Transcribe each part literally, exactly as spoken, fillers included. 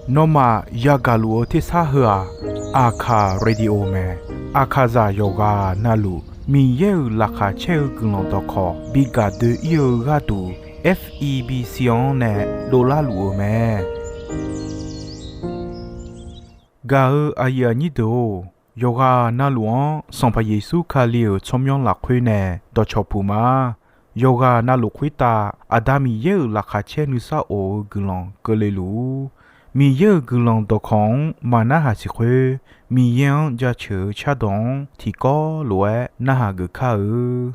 Nawmaf yagaq luf-eu tersar heu-aq, Aqkaq Radio mae. Aqkaqzaq yawqghaq navluf Miqyaer-euq laqkhaq caer-eu guiqlanq dawqkawq bi gaq doe-ir-eu gharduq, F E B C-anr nae dovlar luf-eu mae. Gaq-eu aqyuif aqnyir deuq-or, yawqghaq navluf-anr Sanqpaq Yeqsur Kali-euq tsawrmyanr lafkhoer nae dawqcawq puq ma. Yawqghaq navluf khoertav Aqda Miqyaer-euq laqkhaq caer nuisar of-eu guiqlanq keuvle luf-ur. Miqyaer-euq guiqlanq dawqkawq-anr maqnarhaq siq khoer, Miqyaer-anr jaceuq-eu cardawq-anr tiqkawv lof-aer narhaq geuf kar-eu.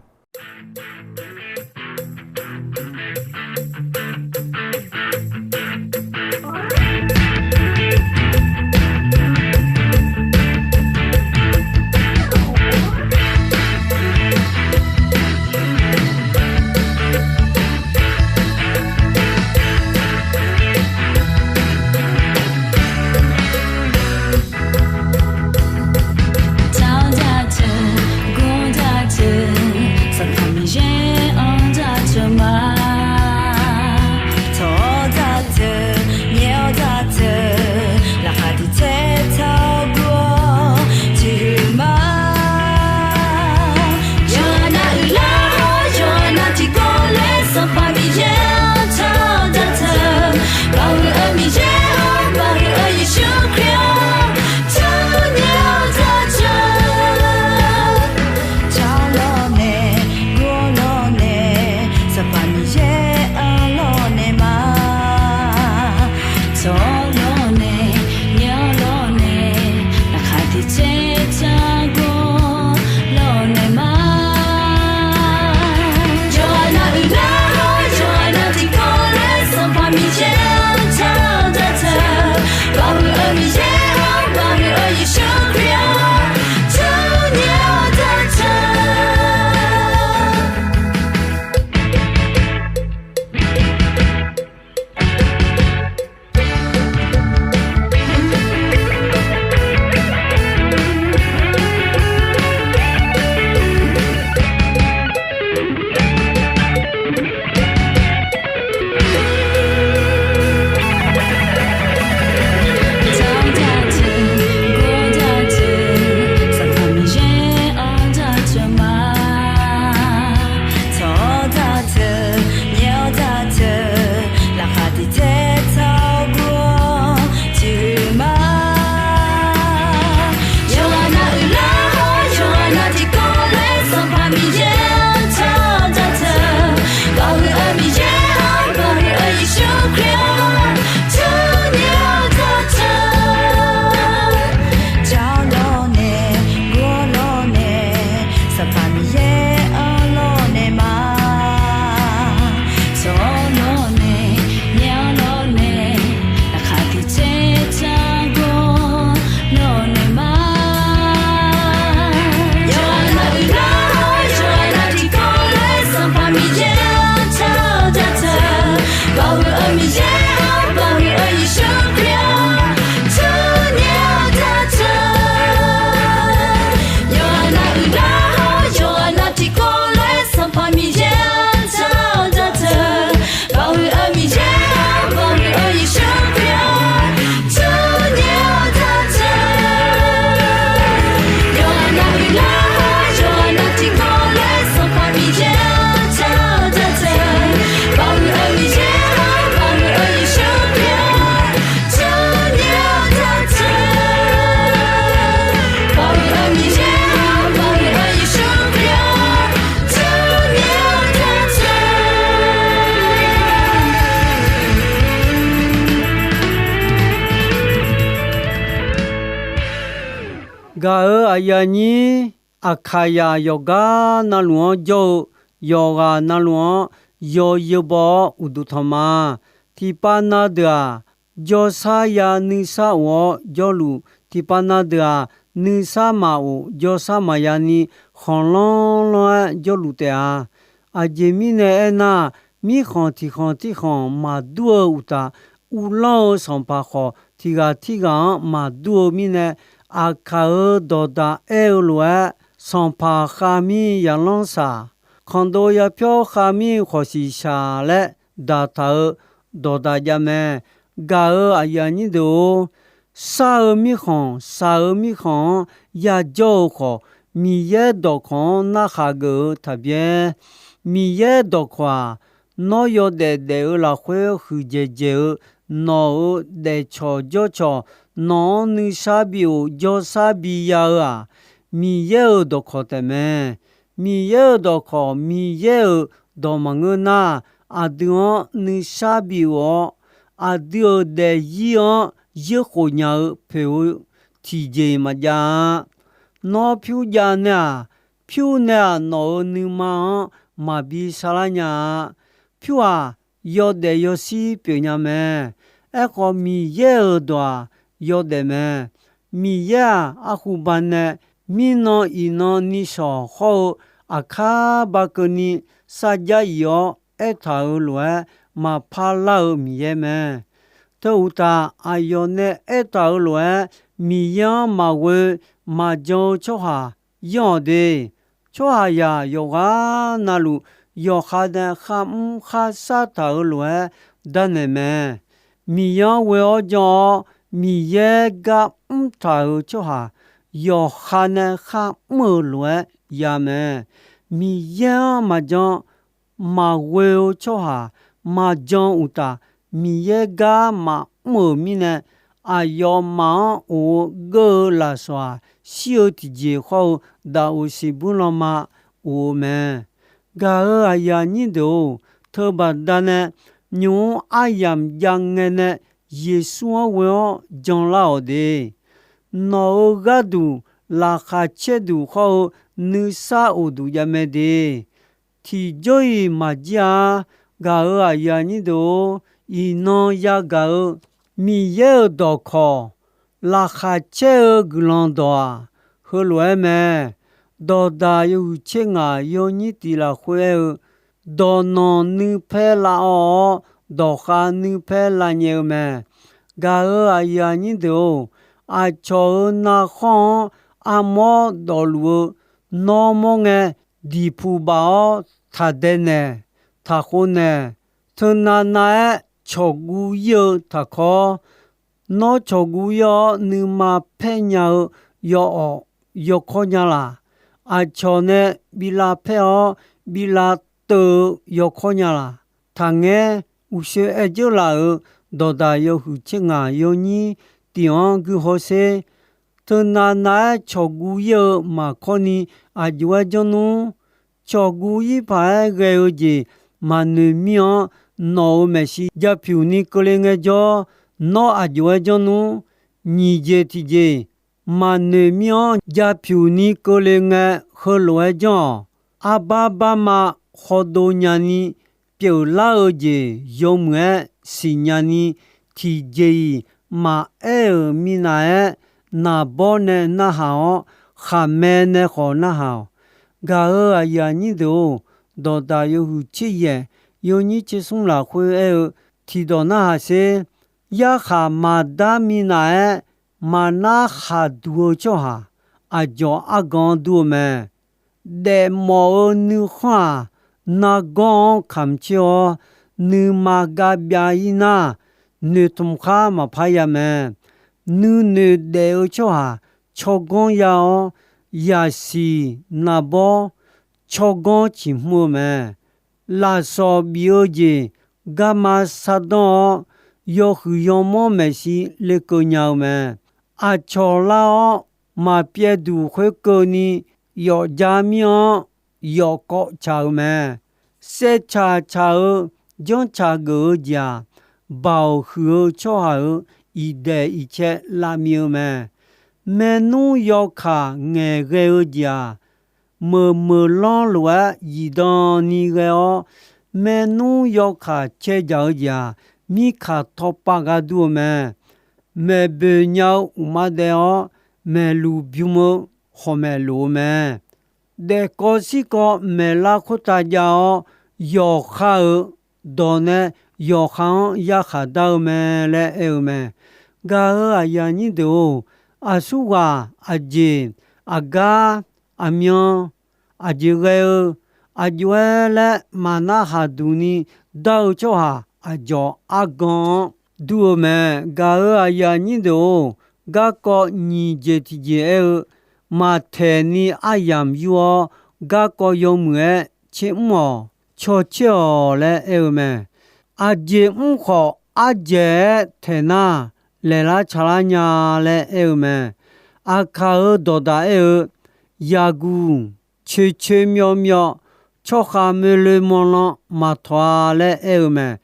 Gaq-euq aqyuif aqnyir, Aqkaqzaq yawqgar navluf-anr jawr-eu, yawqghaq navluf-anr yawzeu baw-awr uqduq tanq ma. Tiqpav na deuq-aq, jawrsar ya nuisar of-awr jawrluf, tiqpav na deuq-aq, nuisar maqof jawrsar maqya ni khanqlanr lanr-aer jawrluf taef-a. Aqjeq mirnae aernar, mirkhanq tiqkhanq tirkhanq maqdur-eu uqtaf, uvlanr-eu sanqpaq khawf tiqghaq tirghaq-anr maqdur-eu mirnae, Aqkaq-euq dawqdaq aer-eu lof-aer, sanqpaq khavmir yaqlanr shaq, khanqdov yapyawr khavmir khawqshiq shaq laer daqtaq-euq dawqdaq jav mae. Gaq-euq aqyuif aqnyir deuq-or, shar-eu mirkhanq, shaq-eu mirkhanq-anr yajawr-eu khawf, Miqyaer dawqkawq-anr narkhaq geuf-eu taqbyaer. Miqyaer dawqkawq-aq, nawr yawdaef daef-eu lafkhoer huiqdzaeq dzaeq-eu, nawq-euq daefcawq jawrcawq, nawq-anr nuisar bi of jawrshar bi ya-eu-aq, Miqyaer-euq dawqkawq taef mae. Miqyaer-euq dawqkawq, Miqyaer-euq dawq maqngeur nar, aqdui-anr nuisar bi of-awr, aqdui-euq daefzir-anr yoerkhof nya-eu poeq-eu tiqjeq-iq maqjav-a. Nawr pyur jav nae-aq, pyur nae-aq, nawq-euq nuima-anr maqbi salar nya-a. Pyur-aq, yawdaef yawshir pyeufnya mae. Aerkhawf, Miqyaer-euq dawq-aq, yawdaef mae. Miqyaer-aq, arhu banae mirnan iqnan nishawq hawr-eu aqkar ba keuvni sarjax ir-awr aertaq-euq lof-aer maqpar lar-eu Miqyaer mae. Teu uqtaf, aqyawf nae aertaq-euq lof-aer Miqyaer-anr maqghoe maqjan-eu tsawrhaq yanr-awq de. Tsawrhaqzaq yawqghaq navluf yawqha nae kharmr kharshar taq-euq lof-aer darnaeq mae. Miqyaer-anr ghoe-awr jan-awr, Miqyaer gar mr taq-euq tsawrhaq yawqha nae kharmr-euq lof-aer ya mae. Miqyaer-anr maqjan maqghoe-eu tsawrhaq maqjan uqtaf, Miqyaer gar maqmr-euq mirnae, aqyawfmaf-anr of-eu geur-eu lafsawq-aq, shir-eu tiqjeq hawr-eu daqoq siqbur lanma of-eu mae. Gaq-euq aqyuif aqnyir deuq-or, teubaqda nae nymq-mr aryamq jav ngae nae Yeqsur-anr ghoe-awr janlar-awq de. Nawq-euq gharduq laqkhaq caer duq hawr-eu nuisar of duq jav mae de. Tiqjawr-iq maqjir-a. Gaq-euq aqyuif aqnyir deuq-or, iqnan yagaq-eu Miqyaer-euq dawqkawq, laqkhaq caer-eu guiqlanq dawq-aq, heulof-aer mae. Dawqdaq yawhuiq tser ngaq yawnyir tiq lafkhoer aer-eu, dawqnanq nuipaer lav-awr, dawqkhav nuipaer lavnyae-eu mae. Gaq-euq aqyuif aqnyir deuq-or, aqcawq-euq narkhanr-anr armawr dawfluf-eu, nawr mawr ngae, diqpuq baf-awr taqdae naeq, taqkhov naeq, teunav nav-aer cawqguv ir-eu taqkawr. Nawr cawqguv ir-awr nuima paer nya-eu yawawf yawkawr nya laq. Aqcawq nae bi lavpaer-awr bi lavteuv-eu yawkawr nya laq. Taqngaer, uqshoe aer dzeur laf-euq dawqdaq yawhuiq tser ngaq yawnyir tiq-anr guihaw sher. Teunav nav-aer cawqguv ir-eu maqkawrni aqjox-aer janr nmr. Cawqguv ir paq-aer ghae-eu jeq maqnoeq mir-anr, nawq-euq maeqshi japyuq ni keuvle ngaejawr, nawr aqjox-aer janr nmr. Nyiq jeq tiqjeq, maqnoeq mir-anr japyuq ni keuvle ngae, heulof-aer janr-awq. Arbar barma khawdov nyani pyeuflar-eu jeq yawmuiq-aer siqnya ni, tiqjeq-iq maqaer-euq minav-aer, naqbawr nae narhaq-awr, khaqmae nae khawf narhaq-awq. Gaq-euq aqyuif aqnyir deuq-or, dawqdaq yawhuiq tser yaeq yawnyir tser smr lafkhoer aer-eu, tiqdawq narhaq sher. Yarkhaq maqdar minav-aer maqnar khaqduq-eu tsawrhaq, aqdzawq argan dur-eu mae. Daefmawf-eu nuikhanr-aq, nargawr-anr kamq coer-awr, nuima gav byav ir nar, noeqtmq khar maqpar ya mae. Nuinoeq daef-eu tsawrhaq tsawrganr ya-awr, yaqsiq naqbawr tsawrganr ciqhmr-eu mae. Lafsawq bif-eu jeq garma sardanr-awr, yawhuiq yawmanr maeqshi lekeuv nya-eu mae. Aqcawq lar-awr, maqpyaev duq khoerkeuvni yawf ja mir-anr yawf kawv tsaq-eu mae. Saevtsaq tsaq-eu janrtsaq geuf-eu jeq-aq, baoq huiq-eu tsawrhaq-euq iqdaeq iqcae lavmiv-eu mae. Maernmr yawkaq ngaeqghae-eu jeq-aq, meuq meuq lanr lof-aer zifdan ni ghae-awr, maernmr yawkaq cae dzaq-eu jeq-aq, mirkaq tawpav ghardur-eu mae. Maeqboeq nya-eu uqma daev-awr, maeqluq bym-eu hawq maeq loq-eu mae. Daefkawv shirkawv maeqlar khoertav jav-awr, yawqha-euq dawq nae yawqha-anr yarkhaq dar-eu mae laer aer-eu mae. Gaq-euq aqyuif aqnyir deuq-or, aqsurghaq aqjeq, aqgar, aqmyan, aqjeq ghae-eu, aqjox-aer laer maqnar haq duq ni dar-eu tsawrhaq aqdzawq argan-anr dur-eu mae. Gaq-euq aqyuif aqnyir deuq-or, garkawv nyiq jeq tiqjeq aer-eu, maqtaeq ni aryamq yur-awr, garkawv yawmuiq-aer tser mr-awq, caw tser-awq laer aer-eu mae. Aqjeq mr khawf, ardzaeq-aer taeq nar, laeqlar tsaqlar nya laer aer-eu mae. Aqkaq-euq dawqdaq aer-eu, yaqguq coeqcoeq myawvmyawv, tsawrkhav moeloe manlan maqtawq-a laer aer-eu mae.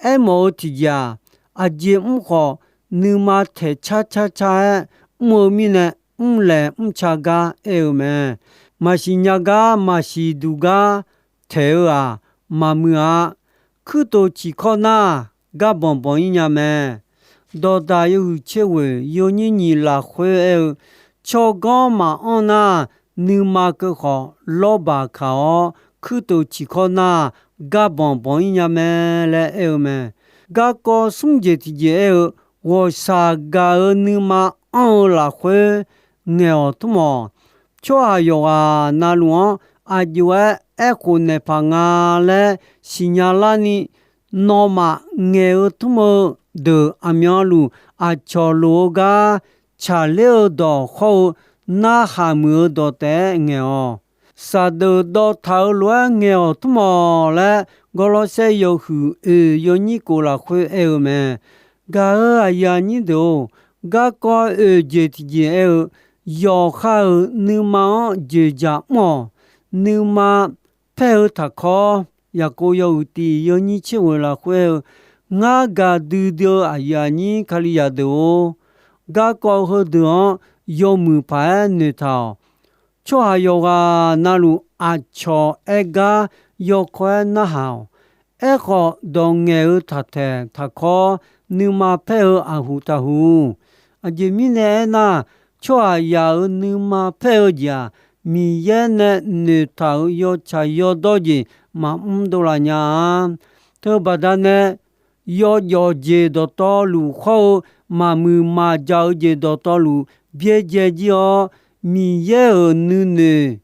Aermawf-eu tiqjeq-aq, aqjeq mr khawf, nuima taeq car car car-aer mr-eu mirnae, mrlaeq mrca gar aer-eu mae. Maqsiq nya gar maqsiq duq gar taeq-eu-aq, maqmuiq-a. Kuirtof ciqkawv nar, garbanq banq-ir nya mae. Dawqdaq yawhuiq tser ghoeq yawnyir nyiq lafkhoer aer-eu, tsawrganr maqanr nar, nuima keuv khawf lawrbaq kaq-awr, kuirtof ciqkawv nar, garbanq banq-ir nya mae laer aer-eu mae. Garkawv smr jeq tiqjeq aer-eu, ghawqshaq gaq-euq nuima anr-eu lafkhoer ngaeq-awq tmr-awq. Tsawrhaq yawqghaq navluf-anr aqjox-aer aerkhof naeq paq nga laer siqnya larni, nawmaf ngaeq-eu tmr-eu deuq aqmyanluf aqcawq loq-eu gar tsaqler-eu dawq hawr-eu narhaq muiq-eu dawq taef-aer ngaeq-awq. Saqdeuf dawv taq-eu lof-aer ngaeq-awq tmr-awq laer, Gawrlawrsaer yawhuiq oeq yawnyir kof lafkhoer aer-eu mae. Gaq-euq aqyuif aqnyir deuq-or, garkawv oeq jeq tiqjeq aer-eu, yawqha-euq nuima-anr jeqjaq mr-awq. Nuima paer-eu taqkawr, Yaqkov yawhuiq tiq yawnyir tser ghoeq lafkhoer aer-eu, ngar gaqdui dui-eu aqyuif aqnyir Kalizaq deuq-or, garkawv heudeuq-anr yawmuiq paq-aer noeqtaq-awq. Tsawrhaq yawqghaq navluf aqcawq aer gar yawkawr-aer narhaq-awq. Aerkhawf, dawq ngaeq-eu taqtaeq taqkawr, nuima paer-eu aqhuq taqhuq. Aqjeq mirnae aernar, tsawrhaqzaq-euq nuima paer-eu jeq-aq, Miqyaer nae noeqtaq-euq yawtsaq yawdawr jeq maqmr dovlaf nya-a. Teubaqda nae, yawjawf jeq dawqtawvluf hawr-eu, maqmuiq maqjaq-eu jeq dawqtawvluf byaerdzae jir-awr, Miqyaer-euq nuinoeq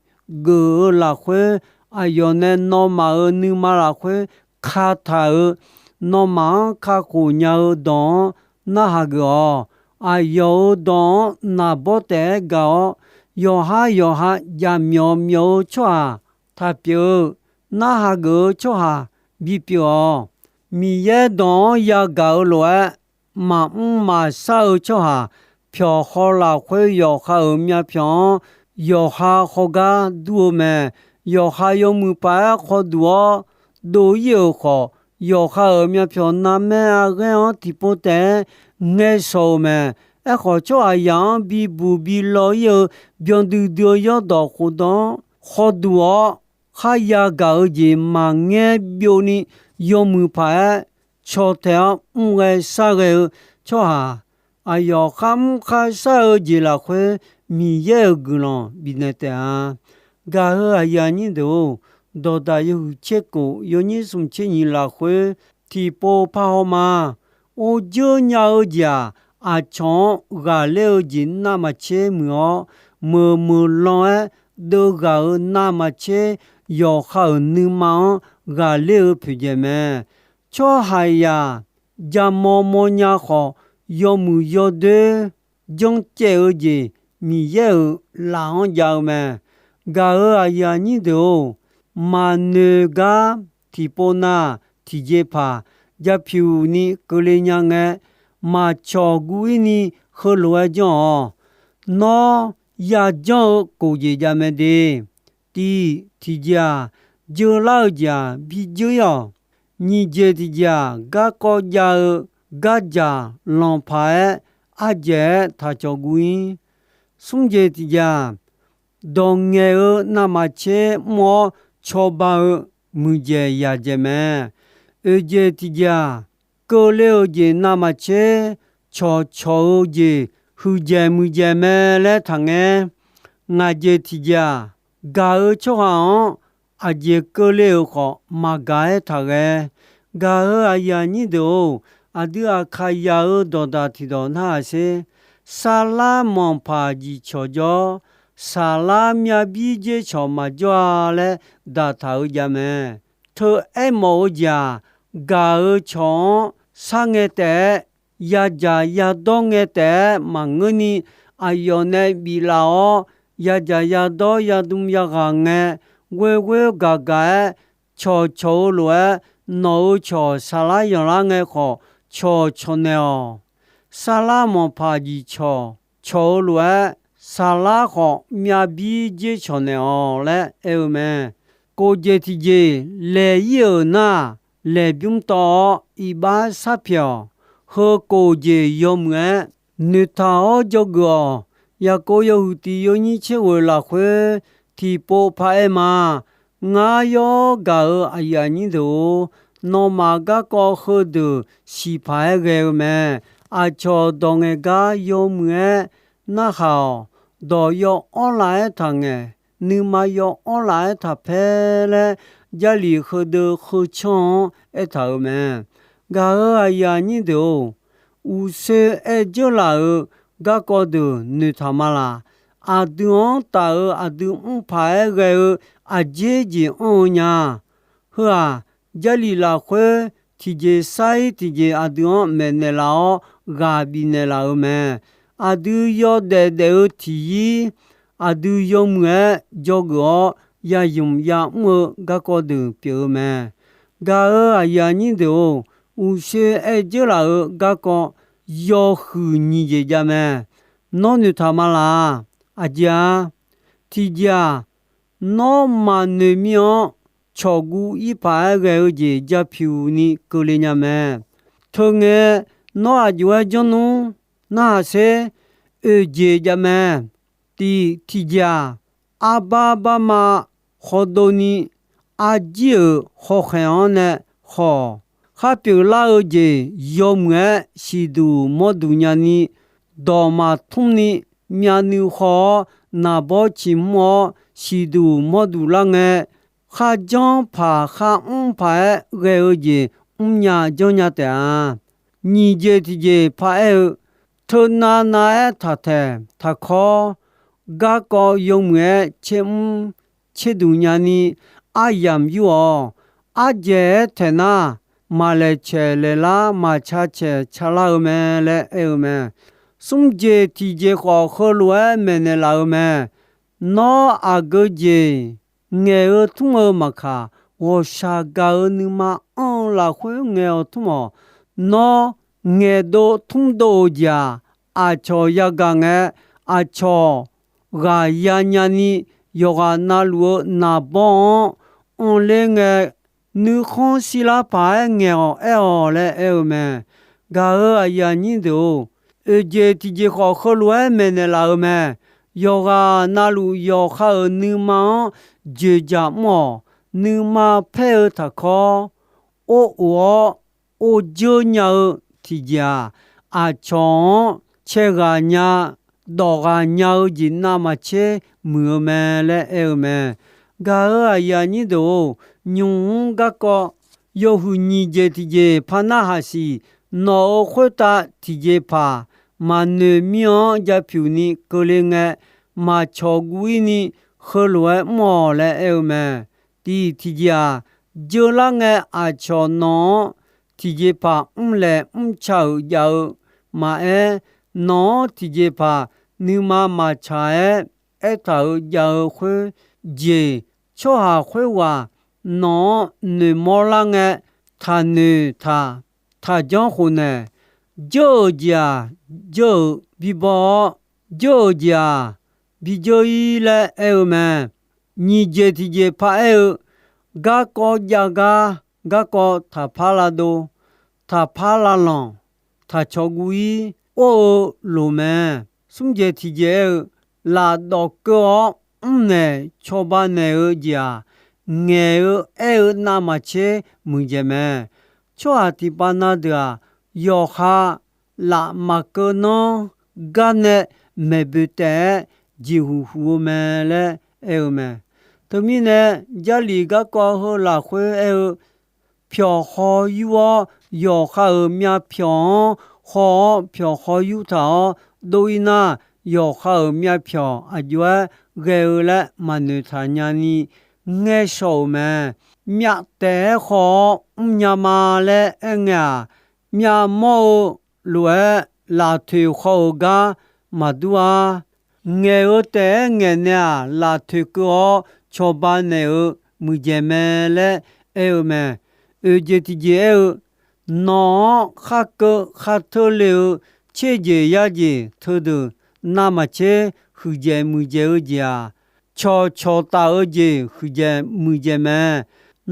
geuf-eu lafkhoer, aqyawf nae nawmaf-euq nuima lafkhoer kataq-euq, nawmaf-anr kakhof nya-eu dawq-anr narhaq geuf-awq. Aqyawf-euq dawq-anr naqbawr taef-aer gaq-awr, yawqhar yawqha jaqmyawf myawf-eu tsawrhaq taq pyeuf-eu, narhaq geuf-eu tsawrhaq bipyeuf-awq. Miqyaer dawq-anr yagaq-eu lof-aer, maqmr maqshar-eu tsawrhaq pyawq haw lafkhoer yawqha-euq myavpyawq-anr yawqha hawgar dur-eu mae. Yawqha yawmuiq paq-aer khawduq-awr dov-ir-euq khawf, yawqha-euq myavpyawq narmaer arghaer-anr tiqpov taef-aer ngaeqshawq-euq mae. Aerkhawf, tsawrhaqzaq-anr bibuq bilaw-ir-eu byandui dui-eu yawrdawq khofdawq-anr khawduq-awr kharya gaq-eu jeq maqngaer byovni, yawmuiq paq-aer caw tae-awr mr ghae shar ghae-eu tsawrhaq, aqyawf kharmr kharshar-eu jeq lafkhoer Miqyaer-euq guiqlanq bifnaeq taef-a. Gaq-euq aqyuif aqnyir deuq-or, dawqdaq yawhuiq tser kof yawnyir smq tser nyiq lafkhoer tiqpov parhaw ma. Or dzeur nya-eu jeq-aq, aqcawq-anr ghaqler-eu jeq navmaqtser muiq-awr, meuq meuq lan-aer deuvghaq-euq navmaqtser yawqha-euq nuima-anr ghaqler-eu poeqdzaeq mae. Tsawrhaqzaq jamaw mawnya khawf, yawmuiq yawdoer janrcaev-eu jeq Miqyaer-euq laf-anr jav-eu mae. Gaq-euq aqyuif aqnyir deuq-or, maqnoeq gar tiqpov na tiqjeqpaq japyuq ni keuvle nya ngae, maqcawq guv-ir ni heulof-aer janr-awq. Nawr yajanr-eu kof jeq jav mae de. Tiq tiqjeq-aq, jeular-eu jeq-aq bi jeur-ir-awq. Nyiq jeq tiqjeq-aq, garkawv jav-eu gardzaq lanqpaq-aer ardzaeq-aer taqcawq guv-ir. Smr jeq tiqjeq-aq, dawq ngaeq-eu navmaqtser mr-awr cawba-eu muiqdzaeq yaqdzaeq mae. Oeq jeq tiqjeq-aq, keuvle-euq jeq navmaqtser cawqcawq-eu jeq huiqdzaeq muiqdzaeq mae laer taqngaer. Ngaq jeq tiqjeq-aq, gaq-eu tsawrhaq-anr aqjeq keuvle-euq khawf maqgaq-aer taqghae. Gaq-euq aqyuif aqnyir deuq-or, aqdui aqkaqyaq-euq dawqdaq tiqdawq narhaq sher. Sarlar manqpaq jiqcawq jawr, saqlar myavbir dzoercawq maqjawr-a laer daqtaq-eu jav mae. Teu aermawf-eu jeq-aq, gaq-eu cawq-anr sharngae taef-aer, yadzaq yadawr ngae taef-aer maqngeurni, aqyawf nae biflaf-awr, yadzaq yadawr yadm yaghaq ngae, ghoer ghoer gaq gaq-aer, cawqcawq-eu lof-aer, nawq-euq cawq saqlar yanqlar ngae khawf, cawqcawq naeq-awq. Sarlar manqpaq jiqcawq cawq-eu lof-aer, saqlar khawf myavbir dzer cawq naeq-awq laer aer-eu mae. Kof jeq tiqjeq laeq-ir-euq nar, laeqbymr tawv-awr iqbax sharpyaeq-awq. Heu kof jeq yawmuiq-aer noeqtaq-awr dzawgeuf-awq. Yaqkov yawhuiq tiq yawnyir tser ghoeq lafkhoer tiqpov paq-aer ma. Ngar yawr gaq-euq aqyuif aqnyir deuq-or, nawmaf garkawv heudeuq siqpaq-aer ghae-eu mae. Aqcawq dawq ngaeq gar yawmuiq-aer narhaq-awq. Dawq yaw anrlaf-aer taqngaeq, nuima yaw anrlaf-aer taqpaer laer, Jarlif heudeuq heu canr-anr aertaq-euq mae. Gaq-euq aqyuif aqnyir deuq-or, uqshoe aer dzeurlaf-euq garkawv deuq noeqtaq ma laq. Aqdui-anr taf-euq aqdui mrpaq-aer ghae-eu aqjeq jeq anr-eu nya. Heu-aq, Jarlif lafkhoer tiqjeq sar-ir tiqjeq aqdui-anr maeqnaeq laf-awr ghaq bifnaeq laf-euq mae. Aqdui yawdaef daef-eu tiqyir, aqdui yawmuiq-aer dzawgeuf-awr yazmq yamr-eu garkawv deuq pyeuf-eu mae. Gaq-euq aqyuif aqnyir deuq-or, uqshoe aer dzeurlaf-euq garkawv yawhuiq nyiq jeq jav mae. Nawr noeqtaq ma laq. Aqjeq-a, tiqjeq-aq, nawr maqnoeq mir-anr cawqguv ir paq-aer ghae-eu jeq japyuq ni keuvle nya mae. Teungae nawr aqjox-aer janr nmr. Narhaq sher, oeq jeq jav mae. Tiq tiqjeq-aq, arbar barma khawdov ni arjir-euq hawkhaeq-anr nae haw-awq. Khar pyeuflar-eu jeq yawmuiq-aer siqduq mawrduq nyani, dawq maqtmr ni myavnuiv haw-awr naqbawr ciqmr-awr siqduq mawrduq lar ngae, kharjanr paq kharmr paq-aer ghae-eu jeq mrnya janrnya taef-a. Nyiq jeq tiqjeq paq-aer-eu, teunav nav-aer taqtaeq taqkawr, garkawv yawmuiq-aer tsermr tserduq nyani aryamq yur-awq. Ardzaeq-aer taeq nar, maqlaeq caeq laeq lar, maqca caeq ca lar-eu mae laer aer-eu mae. Smr jeq tiqjeq khawf heulof-aer maeqnaeq laf-eu mae. Nawr aqgeu jeq ngaeq-eu tmr-eu maqkaq, ghawqshaq gaq-euq nuima anr-eu lafkhoer ngaeq-awq tmr-awq. Nawr ngaeqdov tmrdov-euq jeq-aq, aqcawq yagaq ngae, aqcawq ghaq yanya ni, yawqghaq navluf-eu naqbawr-anr anrler ngae, nuikhanr shirlar paq-aer ngaeq-awq aer-awq laer aer-eu mae. Gaq-euq aqyuif aqnyir deuq-or, oeq jeq tiqjeq khawf heulof-aer maeqnaeq laf-eu mae. Yawqghaq navluf yawqha-euq nuima-anr dzoeqdzaq mr-awq. Nuima paer-eu taqkawr, or of-awr or dzeur nya-eu tiqjeq-aq, aqcawq-anr cae ghaq nya, dawq ghaq nya-eu jeq navmaqtser muiq-eu mae laer aer-eu mae. Gaq-euq aqyuif aqnyir deuq-or, nymq-mr garkawv yawhuiq nyiq jeq tiqjeq par narhaq siq. Nawq-euq khoertav tiqjeq paq maqnoeq mir-anr japyuq ni keuvle ngae, maqcawq guv-ir ni heulof-aer mr-awq laer aer-eu mae. Tiq tiqjeq-aq, dzeur lar ngae aqcawq nawq-anr tiqjeqpaq mrlaeq mrca-euq jav-eu maqaer, nawq-anr tiqjeqpaq nuima maqtsaq-aer aertaq-euq jav-eu khoer jeq, tsawrhaq khoerghaq nawq-anr noeqmawr lar ngae, taqnoeq taq, taqjanr khofnaeq. Dzeur-euq jeq-aq, dzeur-euq bibawr-awr, dzeur-euq jeq-aq, bidzeur-ir laer aer-eu mae. Nyiq jeq tiqjeq paraer-eu, garkawv jav gar, garkawv taqpar lavdov, taqpar lavlanq, taqcawq guv-ir or-eu loq mae. Smr jeq tiqjeq aer-eu, lafdawq keuv-awr mrnaeq cawba naeq-eu jeq-aq, ngaeq-eu aer-eu navmaqtser muiqdzaeq mae. Tsawrhaq tiqpav na deuq-aq, yawqha laf maqkeuv nanr gar nae maeqboeq taef-aer jeqhuq huq-eu mae laer aer-eu mae. Teumirnae, Jarlif garkawv heu lafkhoer aer-eu, pyawq haw yur-awr, yawqha-euq myavpyawq-anr haw-awr pyawq haw yur taq-awr dov-ir nar, yawqha-euq myavpyawq aqjox-aer ghae-eu laer maqnoeq taq nyani ngaer shaw-euq mae. myav taef-aer khaw-awr mrnya ma laer aerngae-aq, myavmawr-eu lof-aer laftoeq khaw-euq gar maqdur-a. Ngaeq-eu taef-aer ngaeqnaeq-aq, laftoeq keuv-awr cawba naeq-eu muiqdzaeq mae laer aer-eu mae. Oeq jeq tiqjeq aer-eu, nawq-anr khakeuv kharteur le-eu tser jeq yar jeq teudeuq navmaqtser huiqdzaeq muiqdzaeq-eu jeq-aq, cawqcawq taf-eu jeq huiqdzaeq muiqdzaeq mae.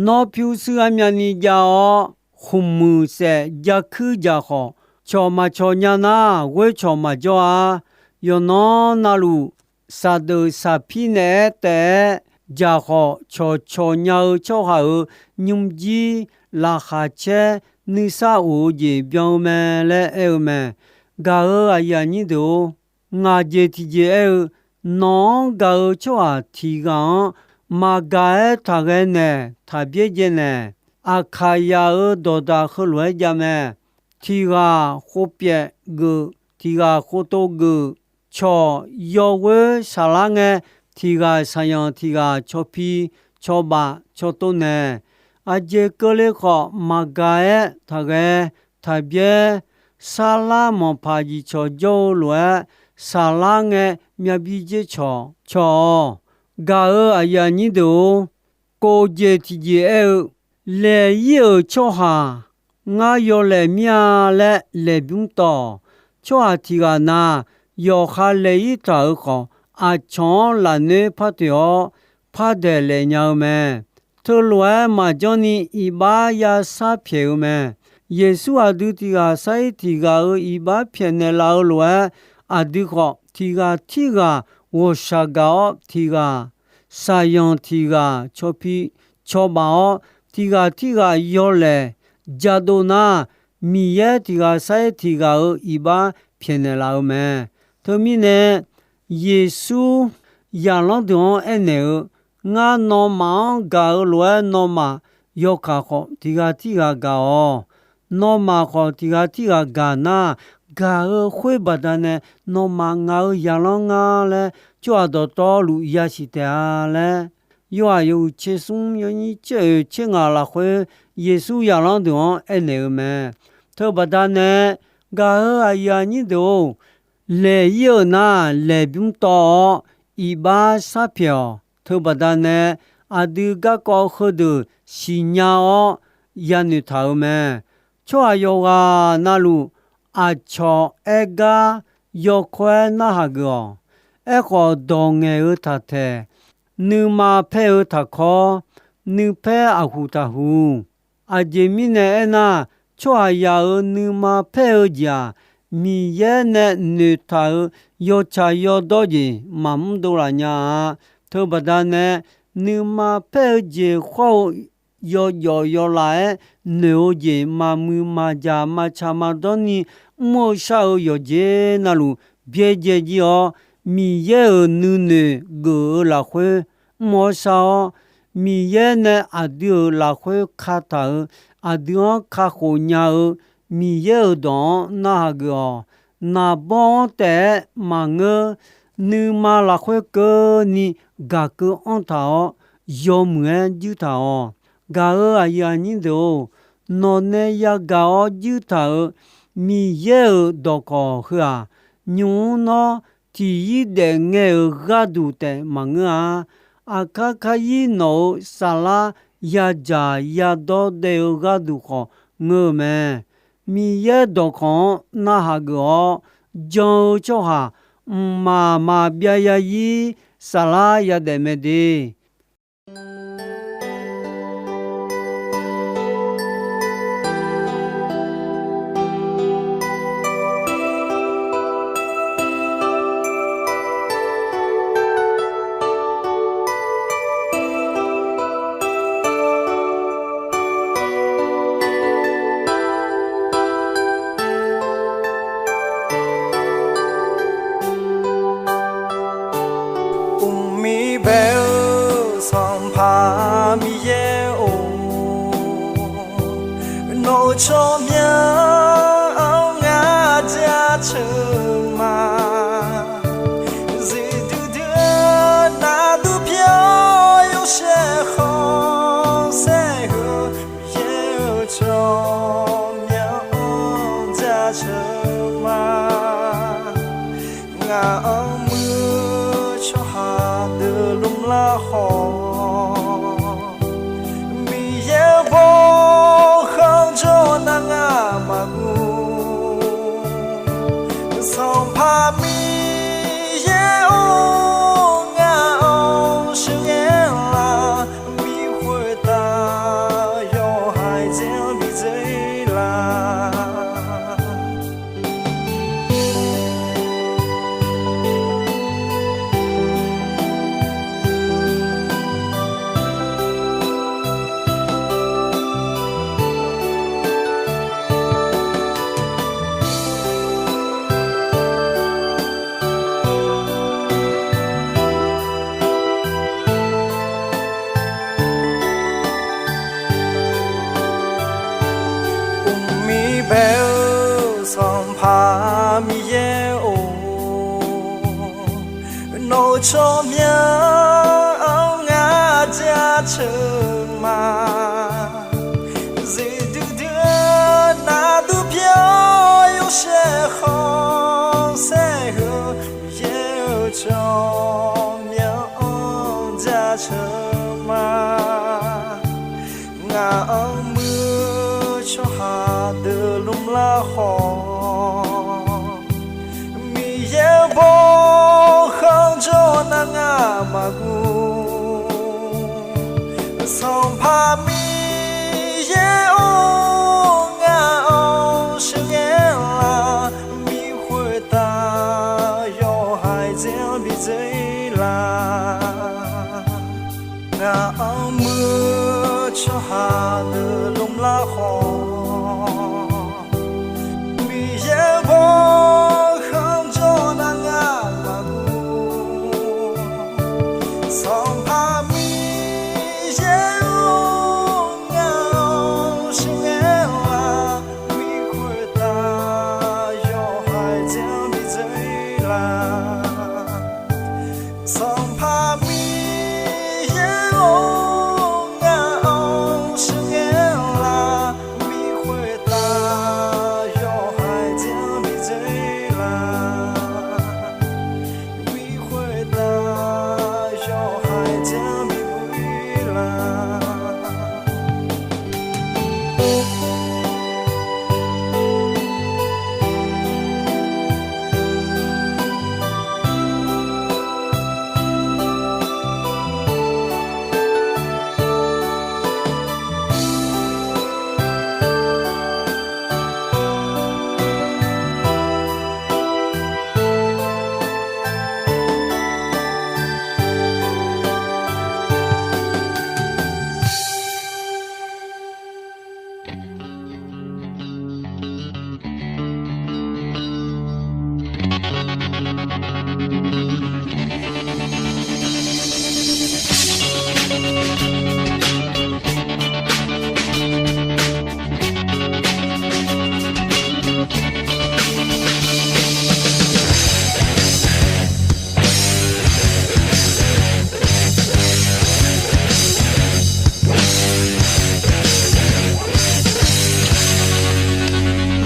Nawr pyurshuir armyavni jav-awr, khmqmuiq saef jakuir dzaq khawf, cawq maqcawq nya nar, ghoer cawq maqjawr-a. Yawqnan navluf, saqdeuf saqpir naeq-aer taef-aer dzaq khawf, cawqcawq nya-eu tsawrhaq-euq nymrjir laqkhaq caer nuisar of-eu jeq byan-eu mae laer aer-eu mae. Gaq-euq aqyuif aqnyir deuq-or, ngaq jeq tiqjeq aer-eu, nawq-anr gaq-eu tsawrhaq tiq ghaq-anr maqgaq-aer taqghae naeq taq byaerdzae naeq. Aqkaqyaq-euq dawqdaq heulof-aer jav mae. Tiq ghaq khov pyaef geuf, tiq ghaq khov tov geuf, cawq yawghoer saqlar ngae, tiq ghaq saqyanq tiq ghaq cawpi cawbaf cawtov naeq. Aqjeq keuvle khawf maqgaq-aer taqghae taqbyaer, sarlar manqpaq jiqcawq jawr-eu lof-aer, saqlar ngae myav bi dzer cawq cawq-awq. Gaq-euq aqyuif aqnyir deuq-or, kov jeq tiqjeq aer-eu, laeq-ir-euq tsawrhaq ngar yawlaeq mir-a laer laeqbymr tawq. Tsawrhaq tiq ghaq na, yawqha laeq-ir taq-euq khawf, aqcawq-anr lafnoer par toeq-awr, par daeq laef nya-eu mae. Teulof-aer maqjanr ni iqbax yasar pyaeq-eu mae. Yeqsur aqdui tiq ghaq sar-ir tiq ghaq-euq iqbax pyaeqnaeq laf-eu lof-aer, aqdui khawf tiq ghaq tirghaq ghawqshaq gaq-awr, tiq ghaq saqyanq tiq ghaq cawpi cawbaf-awr, tiq ghaq tirghaq yawlaeq jadov nar, Miqyaer tiq ghaq sar-ir tiq ghaq-euq iqbax pyaeqnaeq laf-eu mae. Teumirnae, Yeqsur zaqlanr deuq-anr aernaeq-eu, Ngar nawmaf-anr gaq-eu lof-aer nawmaf yawkaq khawf tiq ghaq tirghaq gaq-awq. Nawmaf khawf tiq ghaq tirghaq gaq nar, gaq-eu khoer baqdanae nawmaf ngaq-euq zaqlanr nga laer tsawrhaq dawqtawvluf yasiq taef-a laer, Yorhaq yawhuiq tser smr yawnyir tser oeq tser ngaq lafkhoer Yeqsur zaqlanr deuq-anr aernaeq-eu mae. Teubaqdanae gaq-euq aqyuif aqnyir deuq-or, laeq-ir-euq nar laeqbymr tawv-awr iqbax sharpyaeq-awq. Teubaqdanae aqdui garkawv heudeuq siqnya-awr yanoeq taq-euq mae. Tsawrhaq yawqghaq navluf aqcawq aer gar yawkawr-aer narhaq geuf-awq. Aerkhawf, dawq ngaeq-eu taqtaeq, nuima paer-eu taqkawr, nuipaer aqhuq taqhuq. Aqjeq mirnae aernar, tsawrhaqzaq-euq nuima paer-eu jeq-aq, Miqyaer nae noeqtaq-euq yawtsaq yawdawr jeq maqmr dovlaf nya-a. Teubaqdanae, nuima paer-eu jeq khawr-eu yawjawf yawlaf-aer noeq-eu jeq maqmuiq maqjaq maqtsaq maqdawr ni mr-eu shar-eu yawqjeq navluf byaerdzae jir-awr, Miqyaer-euq nuinoeq geuf-eu lafkhoer mr-awr shar-awr, Miqyaer nae aqdui-euq lafkhoer kataq-euq, aqdui-anr kakhof nya-eu Miqyaer-euq dawq-anr narhaq geuf-awq. Naqbawr-anr taef-aer maqngeur, nuima lafkhoer keuvni gaqkeuv anr taq-awr, yawmuiq-aer juir taq-awq. Gaq-euq aqyuif aqnyir deuq-or, nawqnae yagaq-awr juir taq-euq Miqyaer-euq dawqkawq heu-aq, nymq-mr nawr tiq yir daef ngae-euq gharduq taef maqngeur-a. Aqkar karyir nawq-euq saflar yadzaq yadawr daev-eu gharduq khawf ngeur-eu mae. Miqyaer dawqkawq-anr narhaq geuf-awr, jan-eu tsawrhaq mqmaq maqbyav yarzir saflar yadaef mae de. Mqmir bae-eu jaceuq ma. Ngaq-anr muir tsawrhaq deuq lmr lar khawf, Miqyaer-eu bawkhanr jawr nar ngar maqguv. Sanqpaq Miqyaer-or, ngaq-anr sheuqghae lar, bi khoertav yawhaiq dzaer-anr bi dzoer lar. Uqmir bae-eu Sanqpaq Miqyaer-or, nawq-euq tsawrmyanr-anr ngar jaceuq ma. Zeqdui dui-eu navdur pyeuf-awr yawshaef khanqsaer heu, Miqyaer-euq tsawrmyanr-anr jaceuq ma. Ngaq-anr muir tsawrhaq deuq lmr lar khawf, Miqyaer-eu bawkhanr jawr nar ngar maqguv. Sanqpaq Miqyaer-or, ngaq-anr sheuqghae lar, bi khoertav yawhaiq dzaer-anr bi dzoer lar. Ngaq-anr muir tsawrhaq deuq lmr lar khawf, Miqyaer-eu bawkhanr jawr nar ngar maqguv. Sanqpaq Miqyaer-or, ngaq-anr sheuqghae lar, bi khoertav yawhaiq dzaer-anr bi dzoer lar. Sanqpaq Miqyaer-or, ngaq-anr sheuqghae lar, bi khoertav yawhaiq dzaer-anr bi dzoer lar. Bi khoertav yawhaiq dzaer-anr bi dzoer lar.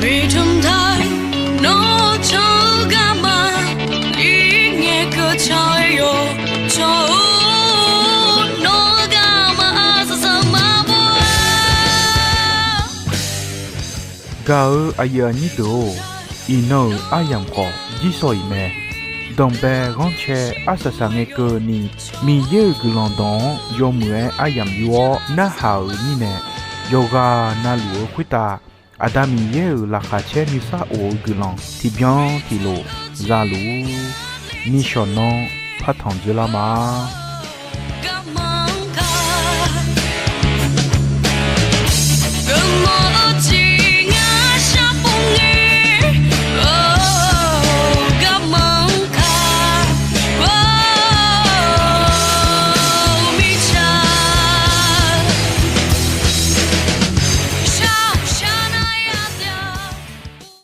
Miqcmq taq nawr can-eu garma, ir ngae keuv can-eu yawq can-eu nawr-eu garma arsaq saq maqbawr-a. Gaq-eu aqyuif aqnyir deuq-or, iqnan-euq aryamq khawf jirsawq iq mae. Danqbae ghanrcae arsaq saq ngae keuvni, Miqyaer-euq guiqlanq dawq-anr yawmuiq-aer aryamq yur-awr narhaq-euq mirnae, yawqghaq navluf-eu khoertav Aqda Miqyaer-euq laqkhaq caer nuisar of-eu guiqlanq tiqbyan tiqlof za luf-ur. Nishawq nanr partanq dzoerlar ma.